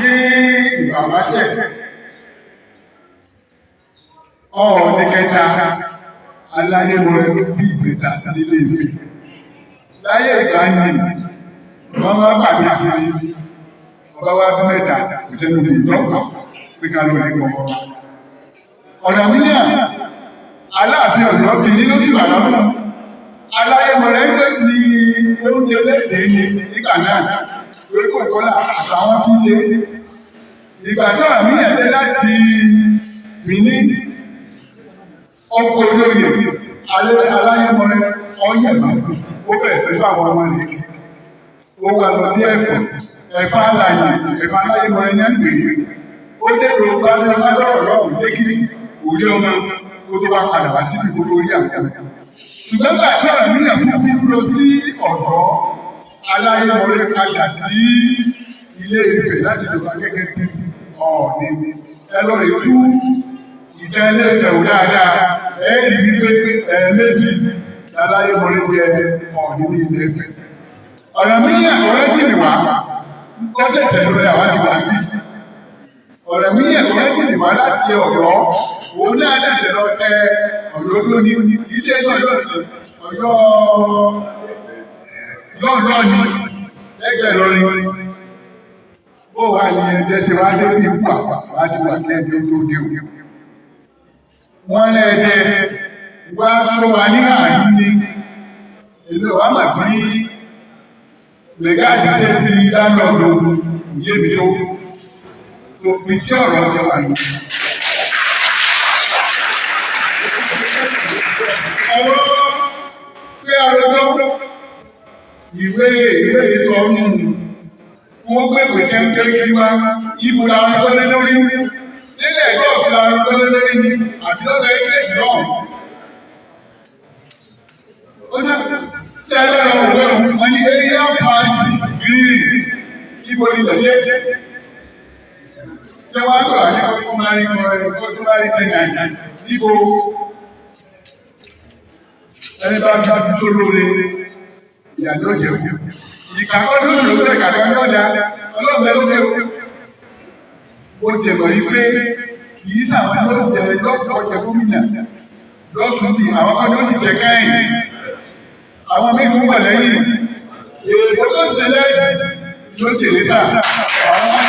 Ní ìgbà wáṣẹ̀, Ọọ̀ni kẹta, Aláyémọrẹ, ló bí ìbẹta sí nílé Ifẹ̀. Láyé ìgbà yìí, wọ́n máa pàdé kiri. Ọba wa bí mẹ́ta, kò sẹ́nu lè tọ́ka pé ká ló rí pọ̀. Ọ̀rànmíyàn, Aláàfin Ọ̀yọ́ bí ní ló sì wà lọ́nà. Aláyémọrẹ ní oúnjẹ lẹ́dẹ̀ẹ́ ní nígbà náà, torí kò kọ́lá àtàwọn kì í ṣe. Ìgbà tí Ọ̀rànmíyàn dé láti Benin, ọkọ̀ olóyè Aláyémọrẹ ọ̀yẹ̀bá fún ó bẹ̀rẹ̀ sí bá àwọn ọmọ rẹ̀ kí. Ó wà lọ bí ẹ̀fọ́, ẹ̀fọ́ alàyè, ẹ̀fọ́ Aláyémọrẹ yẹn ń pè é. Ó dèrò balẹ̀ fádọ́rọ̀ lọ́rùn lẹ́kìtì, kò rí ọmọ kó tó wá padà wá síbi kó tó rí àwọn ọmọ. Ṣùgbọ́n gbà tí Ọ̀rànmíyàn kú lọ sí ọ̀dọ́ Aláyémọrẹ, padà sí Ilé Ifẹ̀ láti jọba gẹ́gẹ́ bí Ọọ̀ni. Ẹ lọ rè tú ìtàn Ilé Ifẹ̀ wò dáadáa, ẹ rí wípé ẹ̀ẹ̀mejì l'Aláyémọrẹ jẹ Ọọ̀ni ní Ilé Ifẹ̀. Ọ̀rànmíyàn ọ̀rẹ́ tì ní wá, ó ṣẹ̀ṣẹ̀ lórí àwọn àti wà bí. Ọ̀rànmíyàn ọ̀rẹ́ tì ní wá láti Ọ̀yọ́, òun náà ṣẹ̀ṣẹ̀ lọ tẹ Ọ̀yọ́ tó ní ilé Ọ̀yọ́ sí Ọ̀yọ́ lọ́ọ̀lọ́ọ̀ ní lẹ́gbẹ̀ẹ́ lọ́rin. Bó wà ní ẹgbẹ́ ṣe wá dé bí ikú àwọn àti wà kí ẹjọ́ tó dé o. Wọ́n lẹ́ẹ̀dẹ́ wá sọ wa ní àyín ní èmi ò wá mà bí lẹ́gáàdì ṣe fi landlord òye mi tó bí tí ọ̀rọ̀ ti wà ní. Ọ̀rọ̀ pé arọjọ́ ìwé ìsọ nù wọ́n gbé pé kẹ́kẹ́ kí wá ibo la arọjọ́ lé lórí, sílẹ̀ ẹ̀jọ́ òfin la arọjọ́ lé lórí ni àbí lọ́dọ̀ ẹ́sẹ̀tì náà. Ó sẹ́ tí ẹ lọ́dọ̀ òwe wọn ní area fancy green, ibo ni lẹ́yẹ tí wọ́n á gbà ní customary tenant níbo. Ẹni bá fi tó lóore, ìyà ló jẹ kú. Ìkàkọ́ ló lò lókè, kàkọ́ ní ọ̀dà ọlọ́ọ̀bẹ lókè. Ó jẹ̀mọ̀ yìí pé kì í sàwọn ló jẹ lọ́pọ̀ jẹ gómìnà lọ́sùn bí, àwọn kan ló sì jẹ kẹ́yìn, àwọn míì ń bọ̀ lẹ́yìn. Èèbó tó ṣe lẹ́ẹ̀tì ló sì rí sà àwọn ọmọ.